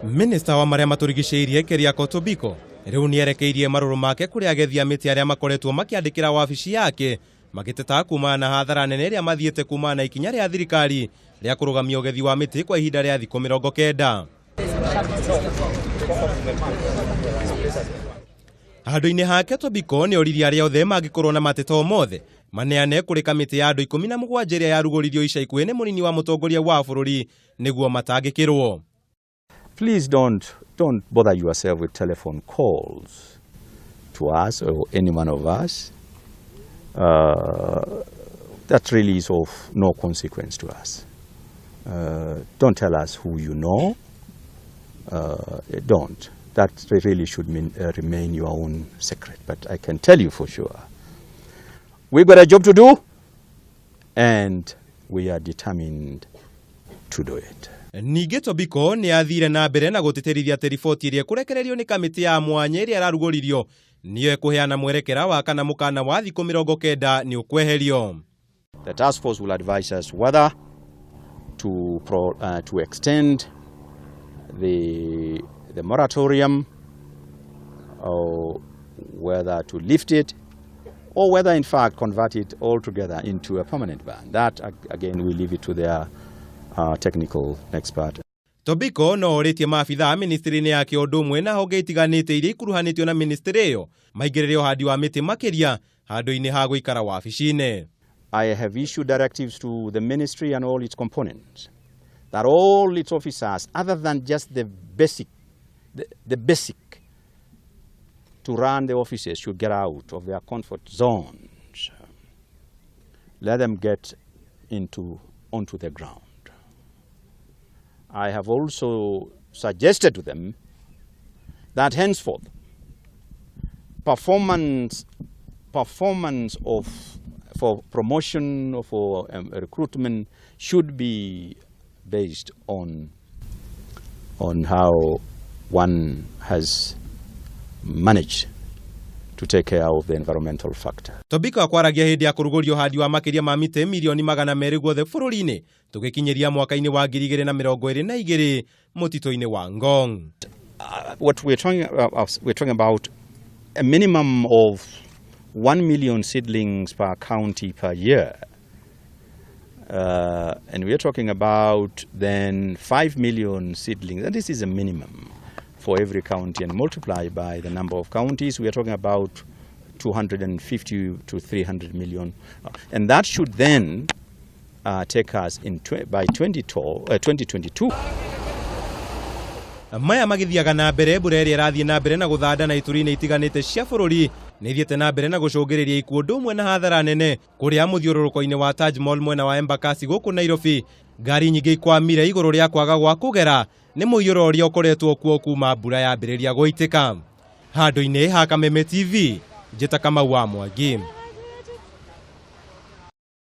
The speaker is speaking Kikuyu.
Minista wa marĩa matũrigicĩirie Keriako Tobiko rĩu nĩerekeirie marũrũ make kũrĩ agethi a mĩtĩ arĩa makoretwo makĩandĩkĩra wabici yake magĩteta kumana na hathara nene ĩrĩa mathiĩte kumana na ikinya rĩa thirikari rĩa kũrũgamia ũgethi wa mĩtĩ kwa ihinda rĩa thikũ 90. Handũ-inĩ hake Tobiko nĩ oririe arĩa othe mangĩkorwo na mateta o mothe maneane kũrĩ kamĩtĩ ya andũ 17 ĩrĩa yarugũririo ica ikuhĩ nĩ mũnini wa mũtongoria wa bũrũri nĩguo matangĩkĩrwo. Please don't bother yourself with telephone calls to us or any one of us. That really is of no consequence to us. Don't tell us who you know. Don't. That really should remain your own secret. But I can tell you for sure, we've got a job to do, and we are determined to do it. Ningĩ Tobiko nĩ athire na mbere na gũtĩtĩrithia atĩ riboti ĩrĩa ĩkũrekererio nĩ kamĩtĩ ya mwanya ĩrĩa ĩrarugũririo nĩyo ĩkũheana mwerekera wa kana mũkana wa thikũ 90 nĩ ũkweherio. The task force will advise us whether to extend the moratorium or whether to lift it or whether in fact convert it altogether into a permanent ban. That again we leave it to their technical expert. Tobiko no orĩtie maabitha a ministry-inĩ yake ũndũ ũmwe na honge itiganĩte iria ikuruhanĩtio na ministry ĩyo maingĩrĩre ũhandi wa mĩtĩ makĩria handũ-inĩ ha gũikara wabici-inĩ. I have issued directives to the ministry and all its components that all its officers, other than just the basic to run the offices, should get out of their comfort zones. Let them get onto the ground. I have also suggested to them that henceforth, performance of for promotion or for recruitment should be based on how one has managed to take care of the environmental factor. Tobiko akwaragia hĩndĩ ya kũrugũria ũhandi wa makĩria ma mĩtĩ mirioni 200 guothe bũrũri-inĩ tũgĩkinyĩria mwaka-inĩ wa 2022 mũtitũ-inĩ wa Ngong. What we're talking about, we're talking about a minimum of 1 million seedlings per county per year. And we're talking about then 5 million seedlings, and this is a minimum for every county, and multiply by the number of counties, we are talking about 250 to 300 million. And that should then take us by 2022. Maya magĩthiaga na mbere, mbura ĩrĩa ĩrathiĩ na mbere na gũthanda na ituri-inĩ itiganĩte cia bũrũri nĩ ithiĩte na mbere na gũcũngĩrĩria ikuũ ũndũ ũmwe na hathara nene kũrĩa mũthiũrũrũko-inĩ wa Taj Mall mwena wa Embakasi gũkũ Nairobi. Ngari nyingĩ ikwamire igũrũ rĩa kwaga gwa kũgera nĩ mũiyũro ũrĩa ũkoretwo kuo kuma mbura yambĩrĩria gũitĩka. Handũ-inĩ ha Kameme TV, njĩta Kamau wa Mwangi.